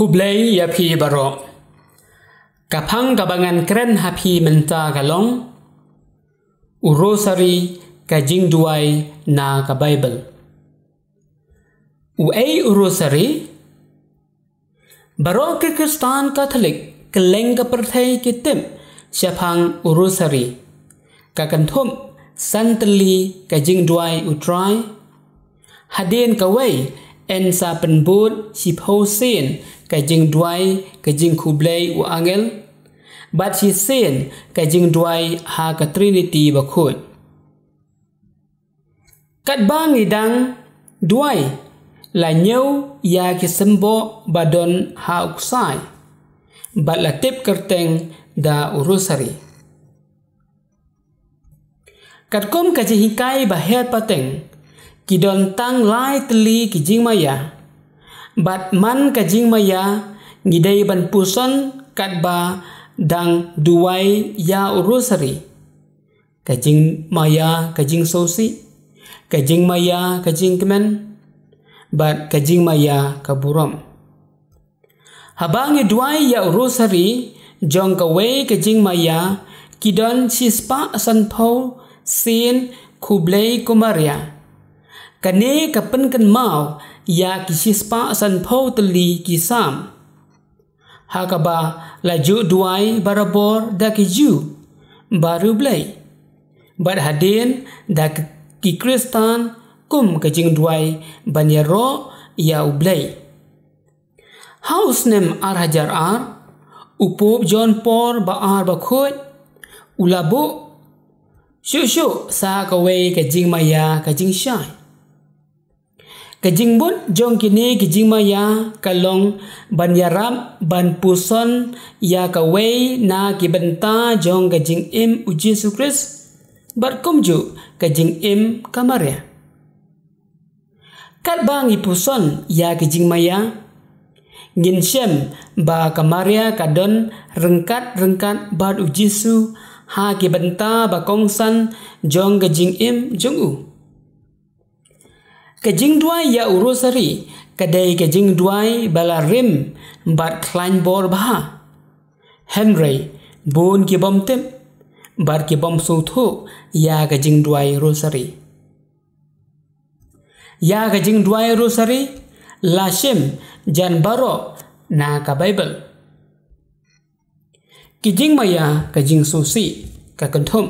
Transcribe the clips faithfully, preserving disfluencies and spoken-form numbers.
Khublei ïa phi baroh. Ka phang kaba ngan kren ha phi mynta ka long: U Rosari, ka jingduwai na ka Baibl. U ei u Rosari? Baroh ki Khristan Katholik kylleng ka pyrthei ki tip shaphang u Rosari, ka kynthup san tylli ka jingduwai U Trai. Hadien kawei, yn sa pynbud shiphew sien ka jingduwai ka jingkhublei u angel, bad shisien ka jingduwai ha ka Trinity bakhuid. Katba ngi dang duwai, la ñiew ïa ki symboh ba don ha u ksai, bad la tip kyrteng da u Rosari. Katkum ka jinghikai ba her pateng, ki don tang lai tylli ki jingmaïa. Bad man ka jingmaïa, ngi dei ban puson katba dang duwai ïa u Rosari: ka jingmaïa ka jingsngewsih, ka jingmaïa ka jingkmen, bad ka jingmaïa ka burom. Haba ngi duwai ïa u Rosari jong kawei ka jingmaïa, ki don shispah sanphew sien khublei ko Maria. Kane ka pynkynmaw ïa ki shispah sanphew tylli ki Salm, ha kaba la ju duwai barabor da ki Jiw ba riewblei, bad hadien da ki Khristan kum ka jingduwai ban ïaroh ïa U Blei. Ha u snem ar hajar ar, u Pope John Paul ba ar bakhuid u la buh shuh shuh sa kawei ka jingmaïa ka jingshai. Ka jingmut jong kine ki jingmaïa ka long ban ïarap ban puson ïa kawei na ki bynta jong ka jingim u Jisu Khrist, bad kumjuh ka jingim ka Maria. Katba ngi puson ïa ki jingmaïa, ngin shem ba ka Maria ka don ryngkat ryngkat bad u Jisu ha ki bynta ba kongsan jong ka jingim jong u. Ka jingduwai ïa u Rosari ka dei ka jingduwai ba la rim bad khlaiñ bor bha. Hynrei bun ki bym tip bad ki bym sngewthuh ïa ka jingduwai Rosari. Ïa ka jingduwai Rosari la shim jan baroh na ka Baibl. Ki jingmaïa ka jingsngewsih ka kynthup,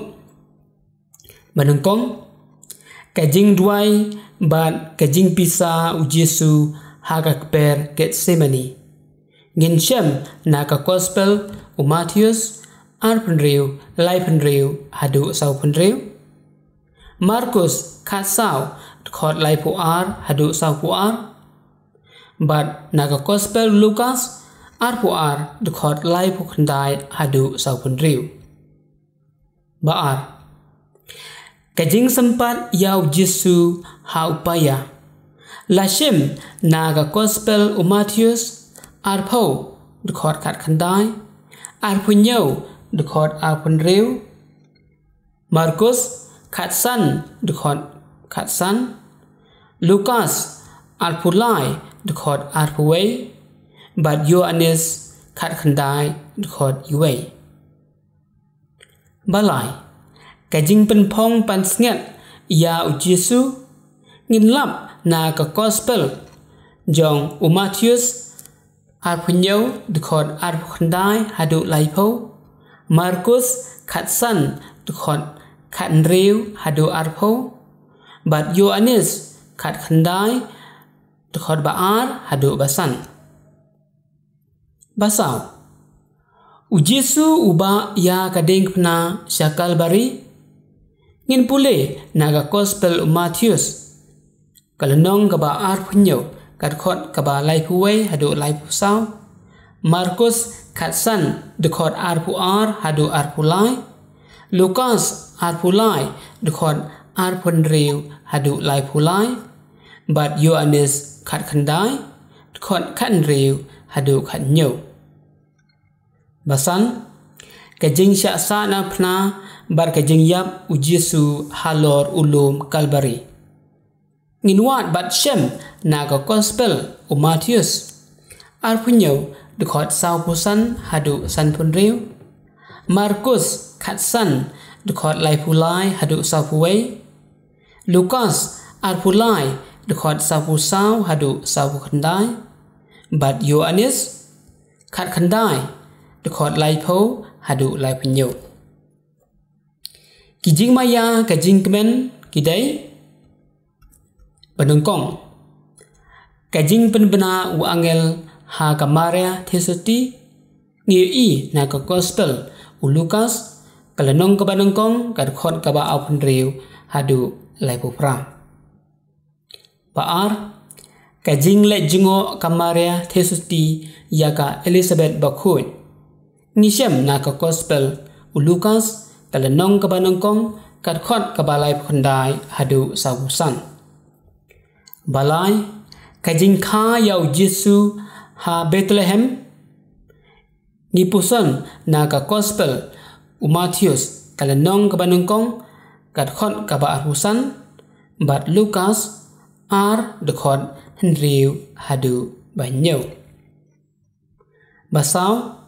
ba nyngkong, ka jingduwai bad ka jingpisa u Jisu ha ka kper Gethsemane. Ngin shem na ka Gospel u Mathaios arphew hynriew, laiphew hynriew haduh sawphew hynriew. Markus khatsaw, dkhot laiphew ar haduh sawphew ar. Bad na ka Gospel Lukas arphew ar, dkhot laiphew khyndai haduh sawphew hynriew. Ba ar, ka jingsympat ïa u Jisu ha u paia. La shim na ka Gospel u Mathaios arphew, dkhot khatkhyndai, arphew hynñiew, dkhot arphew hynriew. Markus khatsan, dkhot khatsan. Lukas arphew lai, dkhot arphew wei. Bad Ïoannis khatkhyndai, dkhot uwei. Ba lai, ka jingpynphong pansngiat ïa u Jisu. Ngin lap na ka Gospel jong u Mathaios arphew hynñiew, dkhot arphew khyndai haduh laiphew. Markus khatsan, dkhot khathynriew haduh arphew. Bad Ïoannis khatkhyndai, dkhot ba ar haduh ba san. Ba saw, u Jisu u bah ïa ka diengphna sha Kalbari. Ngin pule na ka Gospel u Mathaios, ka lynnong kaba arphew hynñiew, ka dkhot kaba laiphew wei haduh laiphew saw. Markus khatsan, dkhot arphew ar haduh arphew lai. Lukas arphew lai, dkhot arphew hynriew haduh laiphew lai. Bad Ïoannis khatkhyndai, dkhot khathynriew haduh khathynñiew. Ba san, ka jingshah sahnarphna bad ka jingïap u Jisu halor u lum Kalbari. Ngin wad bad shem na ka Gospel u Mathaios Arphew hynñiew, dkhot sawphew san haduh sanphew hynriew. Markus khatsan, dkhot laiphew lai haduh sawphew wei. Lukas arphew lai, dkhot sawphew saw haduh sawphew khyndai. Bad Ïoannis khatkhyndai, dkhot laiphew haduh laiphew hynñiew. Ki jingmaïa ka jingkmen ki dei: Ba nyngkong, ka jingpynbna u angel ha ka Maria Theisotti, ngi ïohi na ka Gospel u Lukas, ka lynnong kaba nyngkong, ka dkhot kaba arphew hynriew haduh laiphew phra. Ba ar, ka jingleit jngoh ka Maria Theisotti ïa ka Elisabeth bakhuid, ngi shem na ka Gospel u Lukas, ka lynnong kaba nyngkong, ka dkhot kaba laiphew khyndai haduh sawphew san. Ba lai, ka jingkha ïa u Jisu ha Bethlehem, ngi puson na ka Gospel u Mathaios, ka lynnong kaba nyngkong, ka dkhot kaba arphew san, bad Lukas ar, dkhot hynriew haduh ba hynñiew. Ba saw,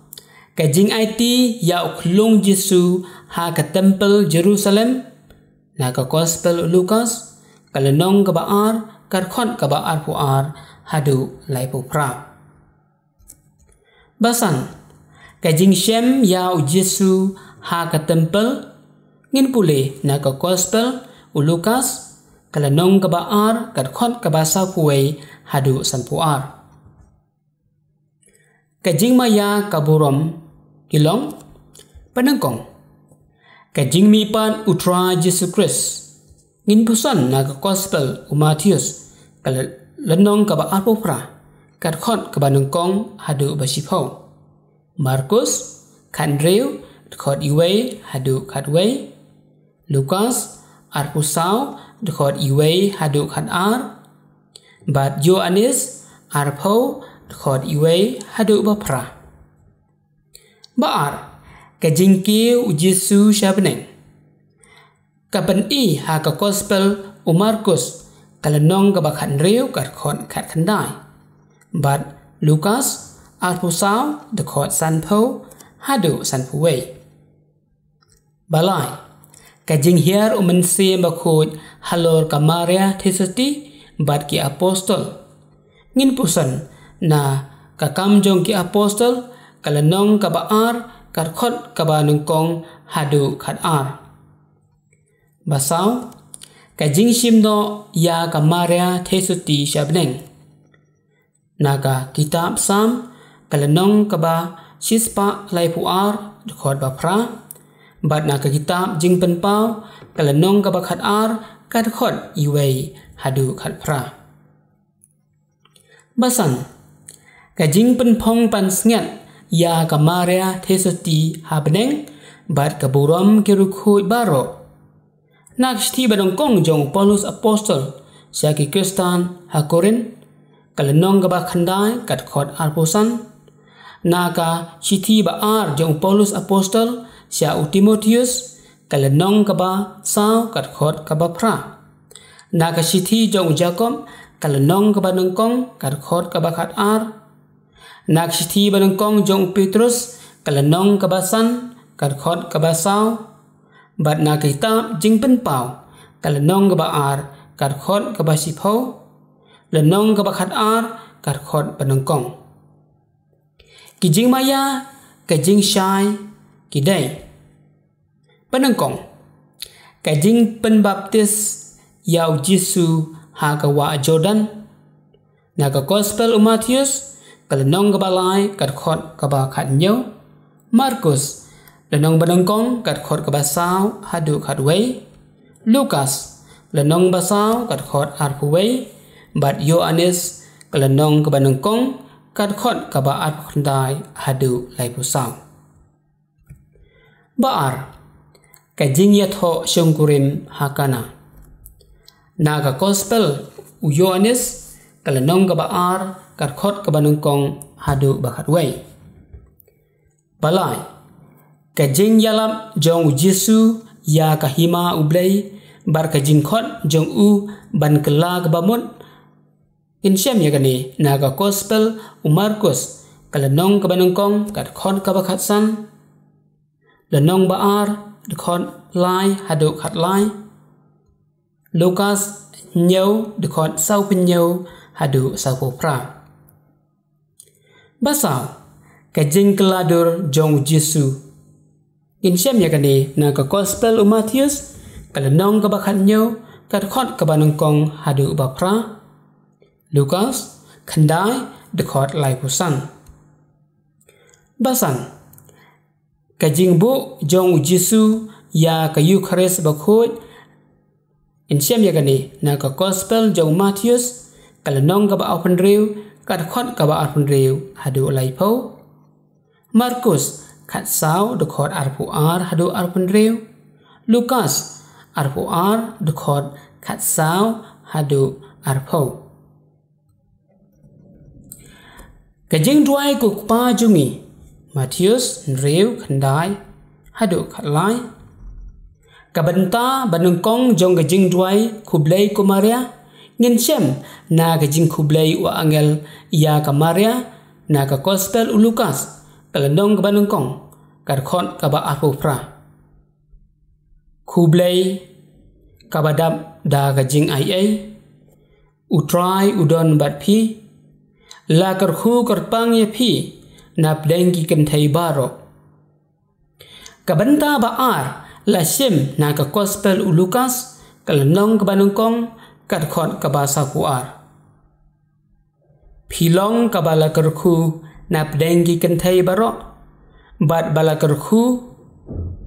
ka jingaiti ïa u khyllung Jisu ha ka templ Jerusalem, na ka Gospel u Lukas, ka lynnong kaba ar, ka dkhot kaba arphew ar haduh laiphew phra. Ba san, ka jingshem ïa u Jisu ha ka templ, ngin pule na ka Gospel u Lukas, ka lynnong kaba ar, ka dkhot kaba sawphew wei haduh sanphew ar. Ka jingmaïa ka burom ki long: Ba nyngkong, ka jingmihpat u Trai Jisu Khrist, ngin puson na ka Gospel u Mathaios, ka ly-, lynnong kaba arphew phra, ka dkhot kaba nyngkong haduh ba shiphew. Markus khathynriew, dkhot wei haduh khatwei. Lukas arphew saw, dkhot wei haduh khatar. Bad Ïoannis arphew, dkhot wei haduh ba phra. Ba ar, ka jingkiew u Jisu sha bneng, ka pyni ha ka Gospel u Markus, ka lynnong kaba khathynriew, ka dkhot khatkhyndai. Bad Lukas arphew saw, dkhot sanphew haduh sanphew wei. Ba lai, ka jinghiar u Mynsiem Bakhuid halor ka Maria Theisotti bad ki apostol, ngin puson na ka Kam Jong ki Apostol, ka lynnong kaba ar, ka dkhot kaba nyngkong haduh khatar. Ba saw, ka jingshim noh ïa ka Maria Theisotti sha bneng, na ka kitab Salm, ka lynnong kaba shispah laiphew ar, dkhot ba phra. Bad na ka kitab Jingpynpaw, ka lynnong kaba khatar, ka dkhot wei haduh khatphra. Ba san, ka jingpynphong pansngiat ïa ka Maria Theisotti ha bneng bad ka burom ki riewkhuid baroh. Na ka shithi ba nyngkong jong u Paulus Apostol sha ki Khristan ha Korinth, ka lynnong kaba khyndai, ka dkhot arphew san. Na ka shithi ba ar jong u Paulus Apostol sha u Timotheus, ka lynnong kaba saw, ka dkhot kaba phra. Na ka shithi jong u Jakob, ka lynnong kaba nyngkong, ka dkhot kaba khatar. Na ka shithi ba nyngkong jong u Petrus, ka lynnong kaba san, ka dkhot kaba saw. Bad na ka kitab Jingpynpaw, ka lynnong kaba ar, ka dkhot kaba shiphew. Lynnong kaba khatar, ka dkhot ba nyngkong. Ki jingmaïa ka jingshai ki dei: Ba nyngkong, ka jingpynbaptis ïa u Jisu ha ka wah Jordan, na ka Gospel u Mathaios, ka lynnong kaba lai, ka dkhot kaba khathynñiew. Markus lynnong ba nyngkong, ka dkhot kaba saw haduh khatwei. Lukas lynnong ba saw, ka dkhot arphew wei. Bad Ïoannis, ka lynnong kaba nyngkong, ka dkhot kaba arphew khyndai haduh laiphew saw. Ba ar, ka jingïathoh shongkurim ha Kana, na ka Gospel u Ïoannis, ka lynnong kaba ar, ka dkhot kaba nyngkong haduh ba khatwei. Ba lai, ka jingïalap jong u Jisu ïa ka hima u Blei bad ka jingkhot jong u ban kylla ka bamut Ngin shem ïa kane na ka Gospel u Markus, ka lynnong kaba nyngkong, ka dkhot kaba khatsan, lynnong ba ar, dkhot lai haduh khatlai. Lukas hynñiew, dkhot sawphew hynñiew haduh sawphew phra. Ba saw, ka jingkylla dur jong u Jisu. Ngin shem ïa kane na ka Gospel u Mathaios, ka lynnong kaba khathynñiew, ka dkhot kaba nyngkong haduh ba phra. Lukas khyndai, dkhot laiphew san. Ba san, ka jingbuh jong u Jisu ïa ka Eukharist bakhuid. Ngin shem ïa kane na ka Gospel jong u Mathaios, ka lynnong kaba arphew hynriew, ka dkhot kaba arphew hynriew haduh laiphew. Markus khatsaw, dkhot arphew ar haduh arphew hynriew. Lukas arphew ar, dkhot khatsaw haduh arphew. Ka jingduwai ko Kpa jong ngi, Mathaios hynriew, khyndai haduh khatlai. Ka bynta ba nyngkong jong ka jingduwai khublei ko Maria, ngin shem na ka jingkhublei u angel ïa ka Maria na ka Gospel u Lukas, ka lynnong kaba nyngkong, ka dkhot kaba arphew phra. Khublei kaba dap da ka jingaiei, U Trai u don bad phi. La kyrkhu kyrpang ïa phi napdeng ki kynthei baroh. Ka bynta ba ar la shim na ka Gospel u Lukas, ka lynnong kaba nyngkong, ka dkhot kaba sawphew ar. Phi long kaba la kyrkhu napdeng ki kynthei baroh, bad ba la kyrkhu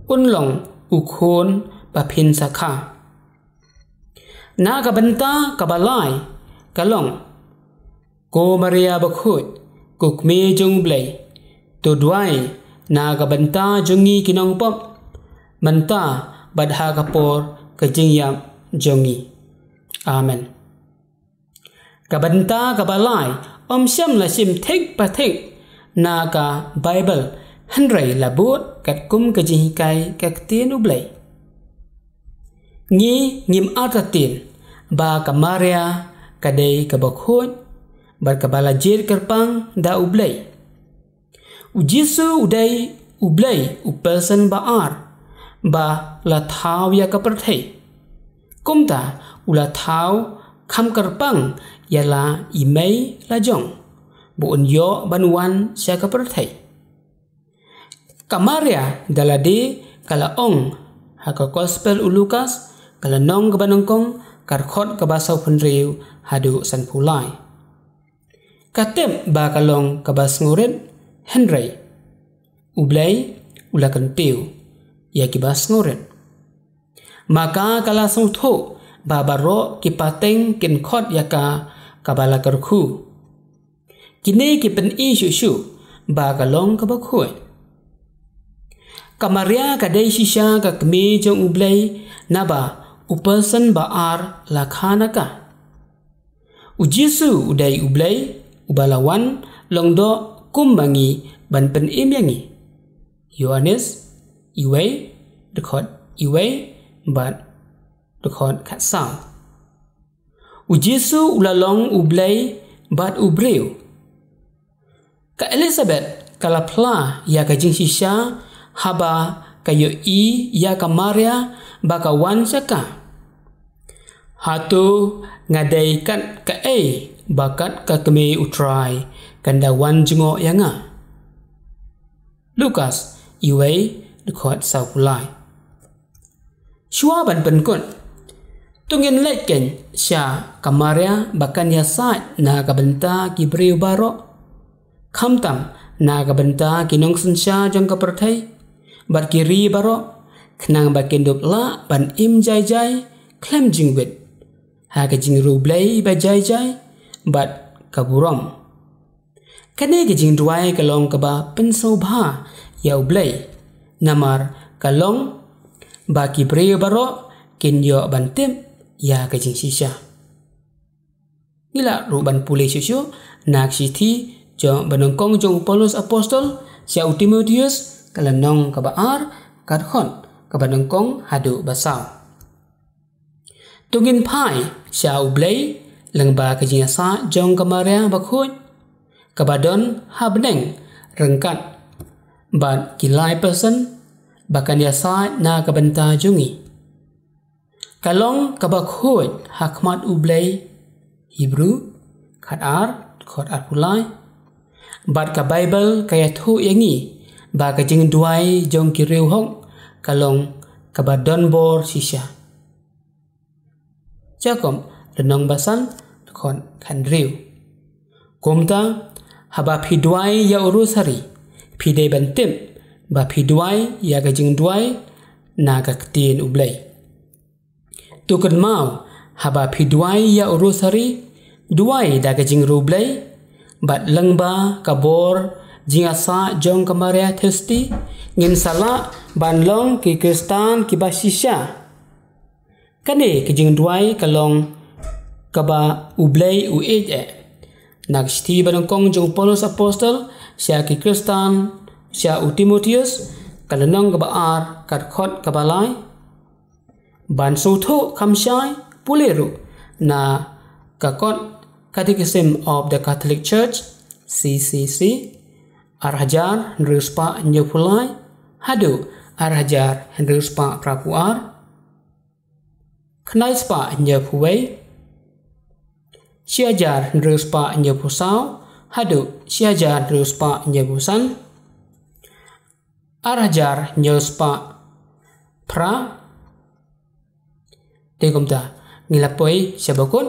un long u khun ba phin sa kha. Na ka bynta kaba lai ka long, ko Maria bakhuid, ko Kmie jong u Blei, to duwai na ka bynta jong ngi ki nongpop, mynta bad ha ka por ka jingïap jong ngi. Amen. Ka bynta kaba lai ym shym la shim thik pa thik na ka Baibl, hynrei la bud katkum ka jinghikai ka ktien u Blei. Ngi ngim artatien ba ka Maria ka dei kaba khuid bad kaba la jied kyrpang da u Blei. U Jisu u dei u Blei u person ba ar ba la thaw ïa ka pyrthei. Kumta u la thaw kham kyrpang ïa la i mei la jong ba un ïoh ban wan sha ka pyrthei. Ka Maria da lade ka la ong ha ka Gospel u Lukas, ka lynnong kaba nyngkong, ka dkhot kaba sawphew hynriew haduh sanphew lai. Ka tip ba ka long kaba sngewrit, hynrei u Blei u la kyntiew ïa kiba sngewrit. Ma ka ka la sngewthuh ba baroh ki pateng kin khot ïa ka kaba la kyrkhu. Kine ki pyni shuh shuh ba ka long kaba khuid. Ka Maria ka dei shisha ka Kmie jong u Blei, naba u person ba ar la kha na ka. U Jisu u dei u Blei uba la wan lyngdoh kum ma ngi ban pynim ïa ngi. Ïoannis wei, dkhot wei bad dkhot khatsaw. U Jisu u la long u Blei bad u briew. Ka Elisabet ka la phla ïa ka jingshisha haba ka ïohi ïa ka Maria ba ka wan sha ka. Hato nga dei kat kaei ba kat ka Kmie u Trai kan da wan jngoh ïa nga? Lukas wei, dkhot sawphew lai. Shuwa ban pynkut, to ngin leit kein sha ka Maria ba kan ïasaid na ka bynta ki briew baroh, khamtam na ka bynta ki nongsynshar jong ka pyrthei bad ki ri baroh, khnang ba kin dup lah ban im jai jai khlem jingwit ha ka jingriewblei ba jai jai bad ka burom. Kane ka jingduwai ka long kaba pynsngewbha ïa u Blei, namar ka long ba ki briew baroh kin ïoh ban tip ïa ka jingshisha. Ngi lah ruh ban pule shuh shuh na ka shithi jong ba nyngkong jong u Paulus Apostol sha u Timotheus, ka lynnong kaba ar, ka dkhot kaba nyngkong haduh ba saw. To ngin phai sha u Blei Lyngba ka jingïasaid jong ka Maria bakhuid, kaba don ha bneng ryngkat bad ki lai person ba kan ïasaid na ka bynta jong ngi. Ka long kaba khuid ha khmat U Blei, Hebru khat ar, khat arphew lai. Bad ka Baibl ka ïathuh ïa ngi ba ka jingduwai jong ki riewhok ka long kaba don bor shisha. Jakob lynnong ba san, dkhot khathynriew. Kumta, haba phi duwai ïa u rosari, phi dei ban tip ba phi duwai ïa ka jingduwai na ka ktien U Blei. To kynmaw, haba phi duwai ïa u rosari, duwai da ka jingriewblei, bad lyngba ka bor jingïasaid jong ka Maria Theisotti, ngin sa lah ban long ki Khristan kiba shisha. Kane ka jingduwai ka long kaba U Blei u ïeit eh. Na ka shithi banyngkong jong u Paulus Apostol sha ki Khristan, sha u Timotheus, ka lynnong kaba ar, ka dkhot kaba lai. Ban sngewthuh kham shai, pule ruh na ka kot Catechism of the Catholic Church, C C C, ar hajar hynriew spah hynñiewphew lai haduh ar hajar hynriew spah phraphew ar, khyndai spah hynñiewphew wei, shi hajar hynriew spah hynñiewphew saw haduh shi hajar hynriew spah hynñiewphew san, ar hajar hynñiew spah phra. Te kumta, ngi la poi sha bakut.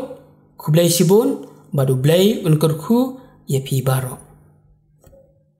Khublei shibun, bad U Blei un kyrkhu ïa phi baroh.